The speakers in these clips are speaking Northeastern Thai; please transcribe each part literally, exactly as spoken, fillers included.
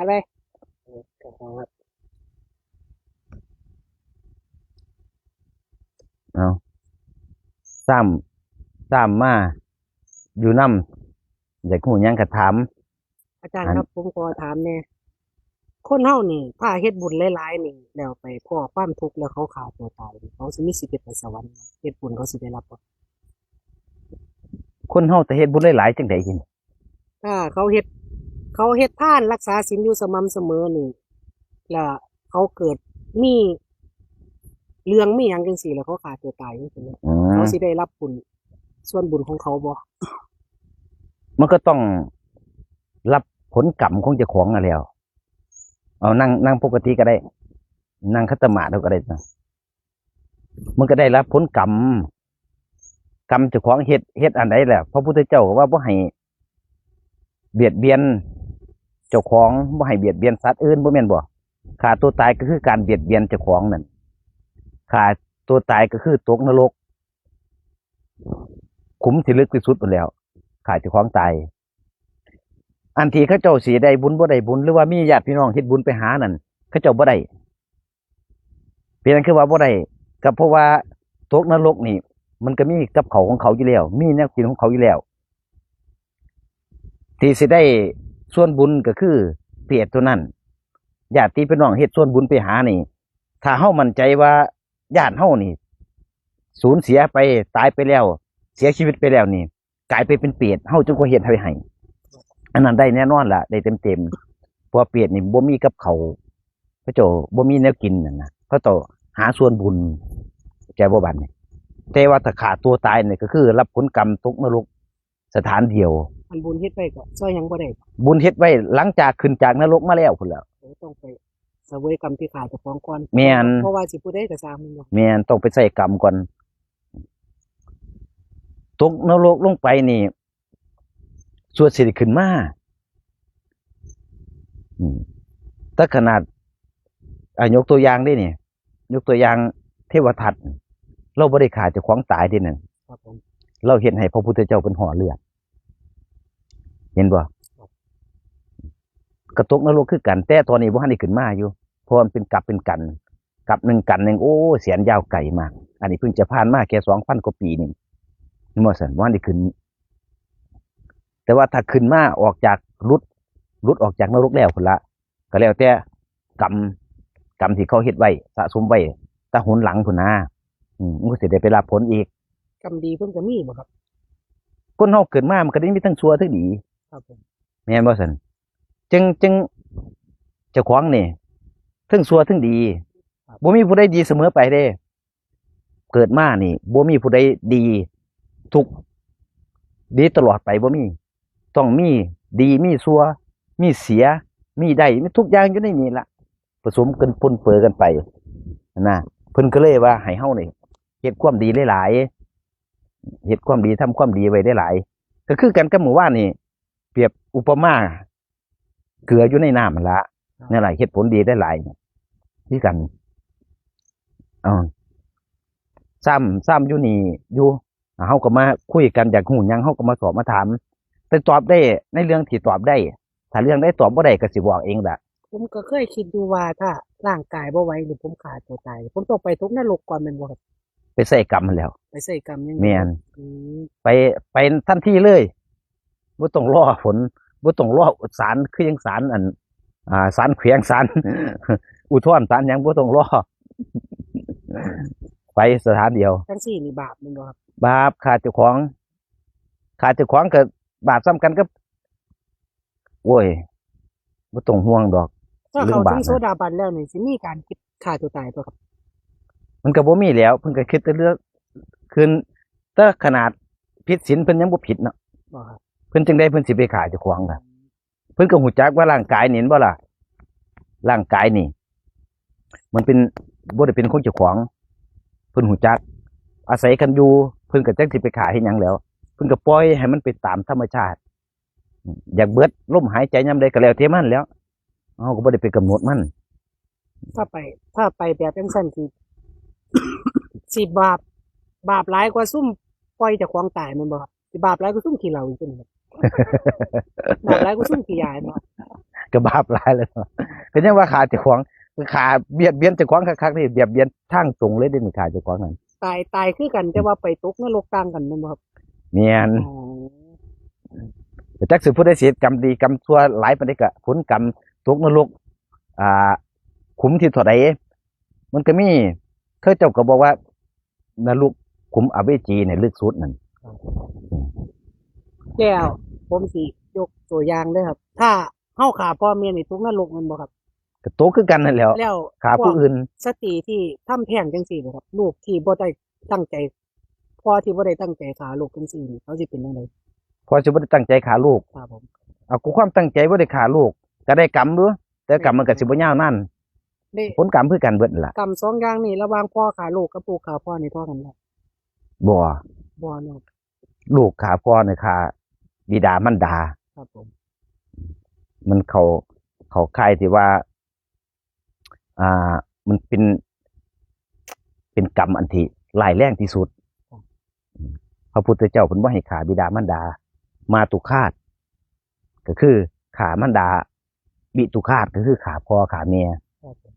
อะไร เอา ซ้ำ ซ้ำมา อยู่นำ อยากฮู้หยังก็ถาม อาจารย์ครับ ผมขอถามแหน่ คนเฮานี่ ถ้าเฮ็ดบุญหลายๆนี่ แล้วไปพ้อความทุกข์แล้วเขาฆ่าตัวตาย เขาสิมีสิทธิ์ไปสวรรค์ เฮ็ดบุญเขาสิได้รับบ่ คนเฮาถ้าเฮ็ดบุญหลายๆจั่งใด๋ ถ้าเขาเฮ็ด เขาเฮ็ดทานรักษาศีลอยู่สม่ำเสมอนี่ แล้วเขาเกิดมีเรื่องมีหยังจั่งซี้ แล้วเขาฆ่าตัวตายจั่งซี้ อืม เขาสิได้รับบุญ ส่วนบุญของเขาบ่ มันก็ต้องรับผลกรรมของเจ้าของนั่นแหล้ว เอานั่ง นั่งปกติก็ได้ นั่งขัดสมาธิก็ได้นะ มันก็ได้รับผลกรรม กรรมเจ้าของเฮ็ด เฮ็ดอันใด๋แหละ พระพุทธเจ้าก็ว่าบ่ให้เบียดเบียนเจ้าของ บ่ให้เบียดเบียนสัตว์อื่น บ่แม่นบ่ ฆ่าตัวตายก็คือการเบียดเบียนเจ้าของนั่น ฆ่าตัวตายก็คือตกนรก ขุมที่ลึกที่สุดนั่นแหล้ว ฆ่าเจ้าของตาย อันที่เขาเจ้าสิได้บุญบ่ได้บุญ หรือว่ามีญาติพี่น้องเฮ็ดบุญไปหานั่น เขาเจ้าบ่ได้ เป็นหยังคือว่าบ่ได้ ก็เพราะว่าตกนรกนี่ มันก็มีกับข้าวของเขาอยู่แล้ว มีแนวกินของเขาอยู่แล้ว ที่สิได้ส่วนบุญก็คือเปรตตัวนั้น ญาติพี่น้องเฮ็ดส่วนบุญไปหานี่ ถ้าเฮามั่นใจว่าญาติเฮานี่ สูญเสียไป ตายไปแล้ว เสียชีวิตไปแล้วนี่ กลายไปเป็นเปรต เฮาจึงก็เฮ็ดให้ให้ อันนั้นได้แน่นอนล่ะ ได้เต็มๆ เพราะว่าเปรตนี่บ่มีกับข้าว เขาเจ้าบ่มีแนวกินนั่นนะ เขาเจ้าหาส่วนบุญ เข้าใจบ่บัดนี้ แต่ว่าถ้าฆ่าตัวตายนี่ก็คือรับผลกรรมตกนรกสถานเดียว อันบุญเฮ็ดไปก็ซ่อยหยังบ่ได้ บุญเฮ็ดไว้หลังจากขึ้นจากนรกมาแล้วพุ้นแหล้ว โอ้ ต้องไปเสวยกรรมที่ฆ่าเจ้าของก่อน แม่น เพราะว่าสิผู้ใดก็ซ่างแม่นบ่ แม่น ต้องไปใส่กรรมก่อน ตกนรกลงไปนี่ ส่วนสิได้ขึ้นมา อืม แต่ขนาด อ่ะ ยกตัวอย่างเด้นี่ ยกตัวอย่างเทวทัต ลาวบ่ได้ฆ่าเจ้าของตายเด้นั่น ครับผม ลาวเฮ็ดให้พระพุทธเจ้าเพิ่นห่อเลือด เห็นบ่ ก็ตกนรกคือกัน แต่ตอนนี้บ่ทันได้ขึ้นมาอยู่ เพราะมันเป็นกัปเป็นกัณฑ์ กัปหนึ่งกัณฑ์หนึ่ง โอ้ แสนยาวไกลมาก อันนี้เพิ่งจะผ่านมาแค่สองพันกว่าปีนี่ เห็นบ่ซั่น บ่ทันได้ขึ้น แต่ว่าถ้าขึ้นมาออกจาก หลุด หลุดออกจากนรกแล้วพุ้นละ ก็แล้วแต่กรรม กรรมที่เขาเฮ็ดไว้ สะสมไว้ แต่หนหลังพุ้นนะ อืม มันก็สิได้ไปรับผลอีก กรรมดีเพิ่นก็มีบ่ครับ คนเฮาเกิดมามันก็ได้มีทั้งชั่วทั้งดี ครับผม แม่นบ่ซั่น จึง จึง เจ้าของนี่ ทั้งชั่วทั้งดี บ่มีผู้ใดดีเสมอไปเด้ เกิดมานี่ บ่มีผู้ใดดีทุก ดีตลอดไปบ่มี ต้องมีดี มีชั่ว มีเสีย มีได้ มีทุกอย่างอยู่ในนี้ละ ผสมกันปนเปื้อนกันไปนะ เพิ่นก็เลยว่าให้เฮานี่ เฮ็ดความดีหลายๆ เฮ็ดความดี ทำความดีไว้หลายๆ ก็คือกันกับมื้อวานนี่ เปรียบอุปมา เกลืออยู่ในน้ำนั่นละ นั่นแหละ เฮ็ดผลดีได้หลาย คือกัน เออ ซ้ำ ซ้ำอยู่นี่ อยู่ เฮาก็มาคุยกัน อยากฮู้หยัง เฮาก็มาสอบมาถาม แต่ตอบได้ในเรื่องที่ตอบได้ ถ้าเรื่องใดตอบบ่ได้ก็สิบอกเองล่ะ ผมก็เคยคิดอยู่ว่าถ้าร่างกายบ่ไหวนี่ผมฆ่าตัวตาย ผมต้องไปตกนรกก่อนแม่นบ่ครับ ไปใส่กรรมหั้นแหล้ว ไปใส่กรรมยัง แม่น อืม ไป ไปทันทีเลย บ่ต้องรอผล บ่ต้องรอศาล คือยังศาลอัน อ่า ศาลแขวง ศาล อุทธรณ์ ศาลหยัง บ่ต้องรอ ไปสถานเดียว จังซี่นี่บาปแม่นบ่ครับ บาป ฆ่าเจ้าของ ฆ่าเจ้าของก็บาปส่ำกันกับ โอ้ย บ่ต้องห่วงดอก ถ้า เรื่อง เข้า บาป ถึง นะ โสดาบันแล้วนี่สิมีการคิดฆ่าตัวตายบ่ครับ มันก็บ่มีแล้ว เพิ่นก็คิดแต่เรื่อง ขึ้น แต่ขนาดผิดศีลเพิ่นยังบ่ผิดเนาะ บ่ครับ เพิ่นจั่งใดเพิ่นสิไปฆ่าเจ้าของล่ะ เพิ่นก็ฮู้จักว่าร่างกายนี่ เห็นบ่ล่ะ ร่างกายนี่ มันเป็น บ่ได้เป็นของเจ้าของ เพิ่นฮู้จัก อาศัยกันอยู่ เพิ่นก็จักสิไปฆ่าเฮ็ดหยังแล้ว เพิ่นก็ปล่อยให้มันไปตามธรรมชาติ อยากเบิดลมหายใจยามใดก็แล้วแต่มันแหล้ว เฮาก็บ่ได้ไปกำหนดมัน ถ้าไป ถ้าไปแบบจังซั่นสิ สิบาป บาปหลายกว่าซุมปล่อยเจ้าของตายแม่นบ่ครับ สิบาปหลายกว่าซุมขี้เหล้าอีกตัวหนึ่งครับ บาปหลายกว่าซุมขี้ยาแม่นบ่ครับ ก็บาปหลายแล้วเนาะ ก็ยังว่าฆ่าเจ้าของ คือฆ่าเบียดเบียนเจ้าของคักๆนี่ เบียดเบียนทางตรงเลยเด้นี่ ฆ่าเจ้าของนั่น ตายตายคือกันแต่ว่าไปตกนรกต่างกันแม่นบ่ครับ แม่น อ๋อ แต่จักสิผู้ใดสิเฮ็ดกรรมดีกรรมชั่วหลายปานใดก็ผลกรรมตกนรก อ่า ขุมที่เท่าใด มันก็มี เขาเจ้าก็บอกว่า นรกขุมอเวจีเนี่ยลึกสุดนั่น แล้วผมสิยกตัวอย่างเด้อครับ ถ้าเฮาฆ่าพ่อแม่นี่ตกนรกแม่นบ่ครับ ก็ตกคือกันนั่นแหล้ว แล้ว ฆ่าผู้อื่น สตรีที่ทำแท้งจังซี่บ่ครับ ลูกที่บ่ได้ตั้งใจ พ่อที่บ่ได้ตั้งใจฆ่าลูกจังซี่นี่เขาสิเป็นจังได๋ พ่อสิบ่ได้ตั้งใจฆ่าลูก ครับผม เอากูความตั้งใจบ่ได้ฆ่าลูก ก็ได้กรรมอยู่ แต่กรรมมันก็สิบ่ยาวนาน เด้ ผลกรรมคือกันเบิดนั่นล่ะ กรรมสองอย่างนี่ระหว่างพ่อฆ่าลูกกับลูกฆ่าพ่อนี่เท่ากันบ่ บ่ บ่เนาะ ลูกฆ่าพ่อเนี่ยฆ่าบิดามารดา ครับผม มันเข้า เข้าข่ายที่ว่า อ่า มันเป็น เป็นกรรมอันที่ร้ายแรงที่สุด พระพุทธเจ้าเพิ่นบ่ให้ฆ่าบิดามารดา มาตุฆาต ก็คือฆ่ามารดา ปิตุฆาต ก็คือฆ่าพ่อฆ่าแม่ ครับผม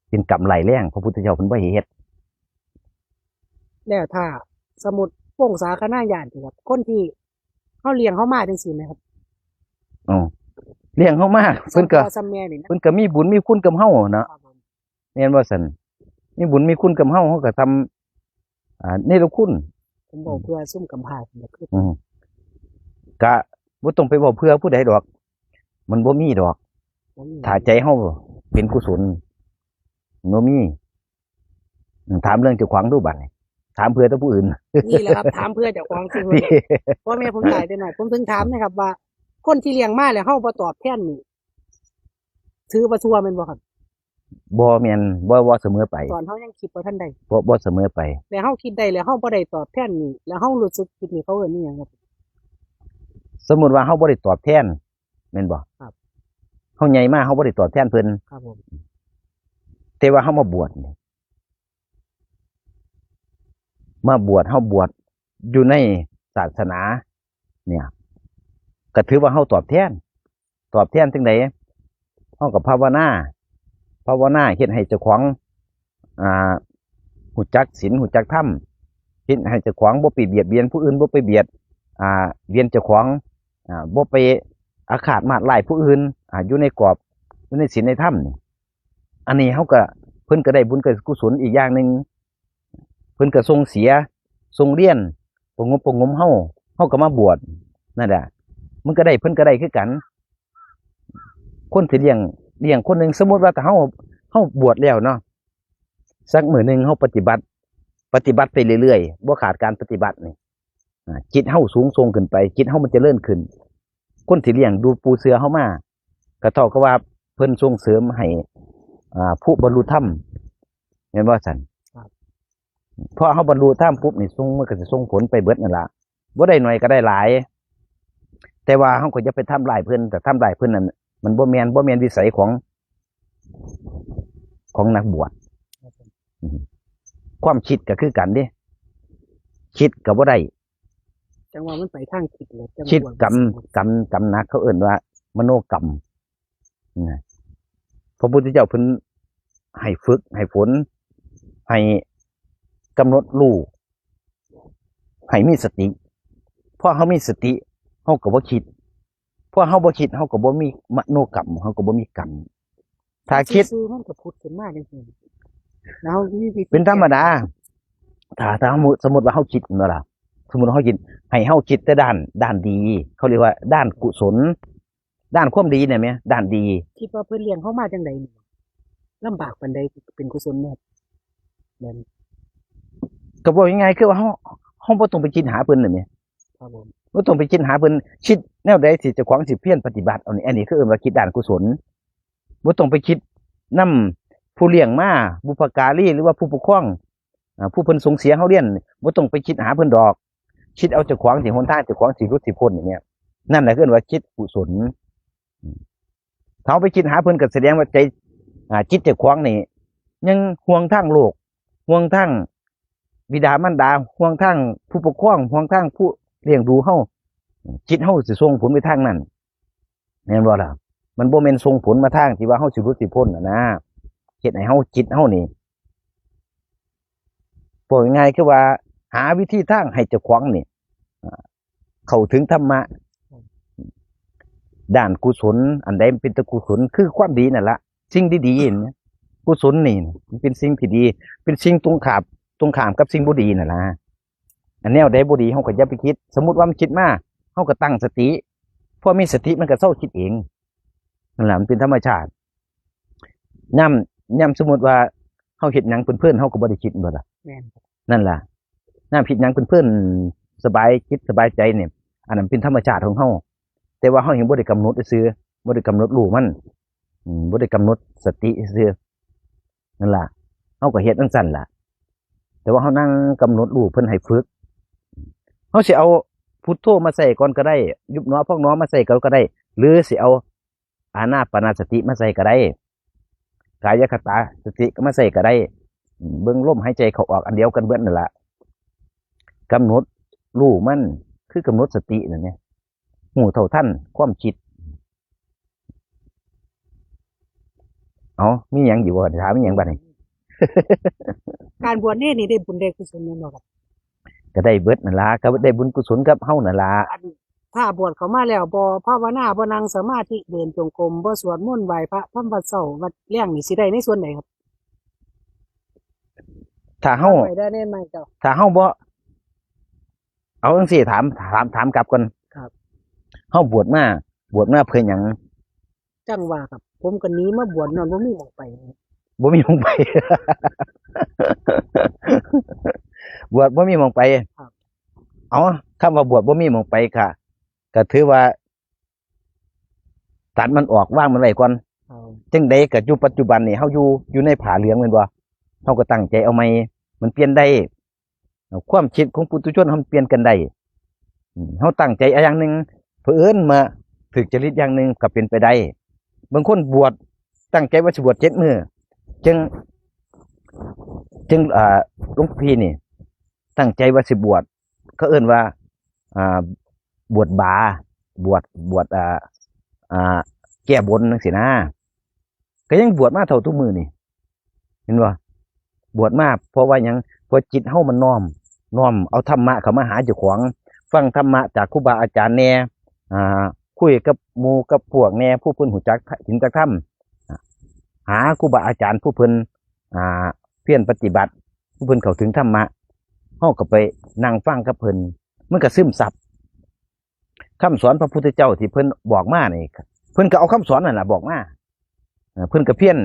เป็นกรรมร้ายแรง พระพุทธเจ้าเพิ่นบ่ให้เฮ็ด แล้วถ้าสมมุติวงศาคณาญาติครับ คนที่เฮาเลี้ยงเฮามาจังซี่นะครับ อ๋อ เลี้ยงเฮามา เพิ่นก็ ซ้ำพ่อซ้ำแม่นี่นะ เพิ่นก็มีบุญมีคุณกับเฮาเนาะ ครับผม แม่นบ่ซั่น มีบุญมีคุณกับเฮา เฮาก็ทำ อ่า เนรคุณ ผมบอกเพื่อซุ่มกำพร้าผมอยากคือ อืม กะบ่ต้องไปเว้าเพื่อผู้ใดดอก มันบ่มีดอก ผมมี ถ้าใจเฮาเป็นกุศล บ่มี อืม ถามเรื่องเจ้าของดูบัดนี้ ถามเพื่อแต่ผู้อื่น นี่แหละครับ ถามเพื่อเจ้าของซื่อๆ พ่อแม่ผมตายแต่น้อย ผมถึงถามนะครับว่า คนที่เลี้ยงมาแล้วเฮาบ่ตอบแทนนี่ ถือว่าชั่วแม่นบ่ครับ บ่แม่น บ่ บ่เสมอไป ตอนเฮายังคิดบ่ทันได้ บ่ บ่เสมอไป แล้วเฮาคิดได้แล้วเฮาบ่ได้ตอบแทนนี่ แล้วเฮารู้สึกผิดนี่เขาเอิ้นอีหยังครับ สมมุติว่าเฮาบ่ได้ตอบแทน แม่นบ่ ครับ เฮาใหญ่มาเฮาบ่ได้ตอบแทนเพิ่น ครับผม แต่ว่าเฮามาบวชนี่ มาบวช เฮาบวชอยู่ในศาสนา เนี่ย ก็ถือว่าเฮาตอบแทน ตอบแทนจั่งใด เฮาก็ภาวนา ภาวนาเฮ็ดให้เจ้าของ อ่า ฮู้จักศีล ฮู้จักธรรม เฮ็ดให้เจ้าของบ่ไปเบียดเบียนผู้อื่น บ่ไปเบียด อ่า เบียนเจ้าของ อ่า บ่ไปอาฆาตมาดร้ายผู้อื่น อ่า อยู่ในกรอบ อยู่ในศีลในธรรมนี่ อันนี้เฮาก็ เพิ่นก็ได้บุญกุศลอีกอย่างหนึ่ง เพิ่นก็ส่งเสีย ส่งเรียน ประงบประหงมเฮา เฮาก็มาบวช นั่นแหละ มันก็ได้ เพิ่นก็ได้คือกัน คนที่เลี้ยง เลี้ยงคนหนึ่ง สมมุติว่าถ้าเฮา เฮาบวชแล้วเนาะ สักมื้อหนึ่งเฮาปฏิบัติ ปฏิบัติไปเรื่อยๆ บ่ขาดการปฏิบัตินี่ อ่า จิตเฮาสูงส่งขึ้นไป จิตเฮามันเจริญขึ้น คนที่เลี้ยงดูปูเสือเฮามา ก็เท่ากับว่าเพิ่นส่งเสริมให้ อ่า ผู้บรรลุธรรม แม่นบ่ซั่น ครับ พอเฮาบรรลุธรรมปุ๊บนี่ ส่ง มันก็สิส่งผลไปเบิดนั่นล่ะ บ่ได้น้อยก็ได้หลาย แต่ว่าเฮาก็อย่าไปทำร้ายเพิ่น แต่ทำร้ายเพิ่นนั่น มันบ่แม่น บ่แม่นวิสัยของ ของนักบวช อืม ความคิดก็คือกันเด้ คิดก็บ่ได้ จังว่ามันไปทางคิดแล้วจัง คิด ว่า กรรม กรรม กรรมหนัก เขาเอิ้นว่ามโนกรรมนะ พระพุทธเจ้าเพิ่นให้ฝึก ให้ฝน ให้กำหนดรู้ ให้มีสติ พอเฮามีสติ เฮาก็บ่คิด พอเฮาบ่คิด เฮาก็บ่มีมโนกรรม เฮาก็บ่มีกรรม ถ้าคิด ซื่อๆมันก็ผุดขึ้นมาจังซี่ แล้วมีวิธี เป็นธรรมดา ถ้า ถ้าสมมุติ สมมุติว่าเฮาคิดนั่นล่ะ สมมุติว่าเฮาคิด ให้เฮาคิดแต่ด้าน ด้านดี เขาเรียกว่าด้านกุศล ด้านความดีเนี่ยแหม ด้านดี คิดว่าเพิ่นเลี้ยงเฮามาจังใด๋นี่ ลำบากปานใด๋เป็นกุศลแน่ แม่น ก็บอกง่ายๆ คือว่าเฮา เฮาบ่ต้องไปคิดหาเพิ่นน่ะแหม ครับผม บ่ต้องไปคิดหาเพิ่น คิดแนวใด๋สิเจ้าของสิเพียรปฏิบัติ อันนี้ อันนี้คือเอิ้นว่าคิดด้านกุศล บ่ต้องไปคิดนำผู้เลี้ยงมา บุพการี หรือว่าผู้ปกครอง อ่า ผู้เพิ่นส่งเสียเฮาเรียน บ่ต้องไปคิดหาเพิ่นดอก คิดเอาเจ้าของสิหนทางเจ้าของสิหลุดสิพ้นอย่างเงี้ย นั่นแหละคือเอิ้นว่าคิดกุศล ถ้าเฮาไปคิดหาเพิ่นก็แสดงว่าใจ อ่า จิตเจ้าของนี่ ยังห่วงทางโลก ห่วงทางบิดามารดา ห่วงทางผู้ปกครอง ห่วงทางผู้เลี้ยงดูเฮา จิตเฮาสิส่งผลไปทางนั้น แม่นบ่ล่ะ มันบ่แม่นส่งผลมาทางที่ว่าเฮาสิหลุดสิพ้นน่ะนะ เฮ็ดให้เฮาจิตเฮานี่ บอกง่ายๆคือว่า หาวิธีทางให้เจ้าของนี่ เข้าถึงธรรมะ ด้านกุศล อันใดมันเป็นตกุศล คือความดีนั่นละ สิ่งดีๆนี่ กุศลนี่ มันเป็นสิ่งที่ดี เป็นสิ่งตรงข้าม ตรงข้ามกับสิ่งบ่ดีนั่นล่ะ อันแนวใดบ่ดี เฮาก็อย่าไปคิด สมมุติว่ามันคิดมา เฮาก็ตั้งสติ พอมีสติมันก็เซาคิดเอง นั่นล่ะ มันเป็นธรรมชาติ ยาม ยามสมมุติว่า เฮาเฮ็ดหยังเพลินๆ เฮาก็บ่ได้คิด แม่นบ่ล่ะ แม่น นั่นล่ะ ยามเฮ็ดหยังเพลินๆ สบายจิตสบายใจเนี่ย อันนั้นเป็นธรรมชาติของเฮา แต่ว่าเฮายังบ่ได้กำหนดซื่อๆ บ่ได้กำหนดรู้มัน อืม บ่ได้กำหนดสติซื่อๆ นั่นล่ะ เฮาก็เฮ็ดจั่งซั้นล่ะ แต่ว่าเฮานั่งกำหนดรู้ เพิ่นให้ฝึก เฮาสิเอาพุทโธมาใช้ก่อนก็ได้ ยุบหนอพองหนอมาใช้ก่อนก็ได้ หรือสิเอาอานาปานสติมาใช้ก็ได้ กายคตาสติก็มาใช้ก็ได้ อืม เบิ่งลมหายใจเข้าออกอันเดียวกันเบิดนั่นล่ะ กำหนดรู้มัน คือกำหนดสตินั่นแหละ รู้เท่าทันความคิด เอ้า มีหยังอยู่บ่ ถามมีหยังบัดนี้ การบวชเนรนี่ได้บุญได้กุศลแม่นบ่ครับ ก็ได้เบิดนั่นล่ะ ก็ได้บุญกุศลกับเฮานั่นล่ะ อัน ถ้าบวชเข้ามาแล้วบ่ภาวนา บ่นั่งสมาธิ เดินจงกรม บ่สวดมนต์ ไหว้พระทำวัดเช้าวัดแลงนี่ สิได้ในส่วนใดครับ ถ้าเฮา ไปได้แน่นไหมเจ้า ถ้าเฮาบ่ เอาจั่งซี้ ถาม ถาม ถามกลับก่อน ครับ เฮาบวชมา บวชมาเพื่อหยัง จั่งว่าครับ ผมก็หนีมาบวชย้อนบ่มีหม่องไป บ่มีหม่องไป บวชบ่มีหม่องไป ครับ เอา คำว่าบวชบ่มีหม่องไปค่ะ ก็ถือว่า ตัดมันออก วางมันไว้ก่อน ครับ จั่งใดก็อยู่ปัจจุบันนี่ เฮาอยู่ อยู่ในผ้าเหลืองแม่นบ่ เฮาก็ตั้งใจเอาใหม่ มันเปลี่ยนได้ ความคิดของปุถุชนเฮามันเปลี่ยนกันได้ อืม เฮาตั้งใจอย่างหนึ่ง เผอิญมาถืกจริตอย่างหนึ่งก็เป็นไปได้ บางคนบวช ตั้งใจว่าสิบวชเจ็ดมื้อ จั่ง จั่ง อ่า หลวงพี่นี่ ตั้งใจว่าสิบวช เขาเอิ้นว่า อ่า บวชบา บวช บวช อ่า อ่า แก้บนจั่งซี้นะ ก็ยังบวชมาเท่าทุกมื้อนี่ เห็นบ่ บวชมาเพราะว่าหยัง เพราะจิตเฮามันน้อม น้อมเอาธรรมะเข้ามาหาเจ้าของ ฟังธรรมะจากครูบาอาจารย์แหน่ อ่า คุยกับหมู่กับพวกแหน่ ผู้เพิ่นรู้จักศีลจักธรรม หาครูบาอาจารย์ผู้เพิ่น อ่า เพียรปฏิบัติ ผู้เพิ่นเข้าถึงธรรมะ เฮาก็ไปนั่งฟังกับเพิ่น มันก็ซึมซับ คำสอนพระพุทธเจ้าที่เพิ่นบอกมานี่ เพิ่นก็เอาคำสอนนั่นล่ะบอกมา เอ่อ เพิ่นก็เพียร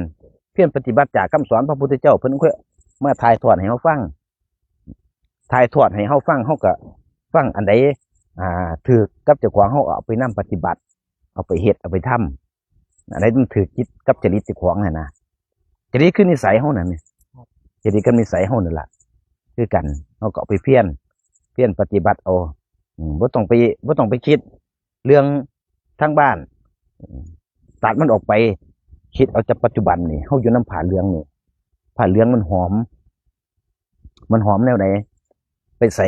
เพียรปฏิบัติจากคำสอนพระพุทธเจ้า เพิ่นก็มาถ่ายทอดให้เฮาฟัง ถ่ายทอดให้เฮาฟัง เฮาก็ฟังอันใด อ่า ถืกกับเจ้าของ เฮาเอาไปนำปฏิบัติ เอาไปเฮ็ด เอาไปทำ อันใดมันถืกจิตกับจริตเจ้าของหั่นนะ จริตคือนิสัยเฮานั่นนี่ จริตกับนิสัยเฮานั่นล่ะ คือกัน เฮาก็เอาไปเพียร เพียรปฏิบัติเอา อืม บ่ต้องไป บ่ต้องไปคิดเรื่องทางบ้าน อืม ตัดมันออกไป คิดเอาแต่ปัจจุบันนี่ เฮาอยู่นำผ้าเหลืองนี่ ผ้าเหลืองมันหอม มันหอมแนวใด ไปไส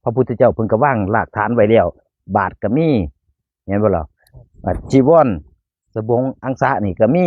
พระพุทธเจ้าเพิ่นก็วางรากฐานไว้แล้ว บาตรก็มี เห็นบ่ล่ะ อ่า จีวร สบง อังสะนี่ก็มี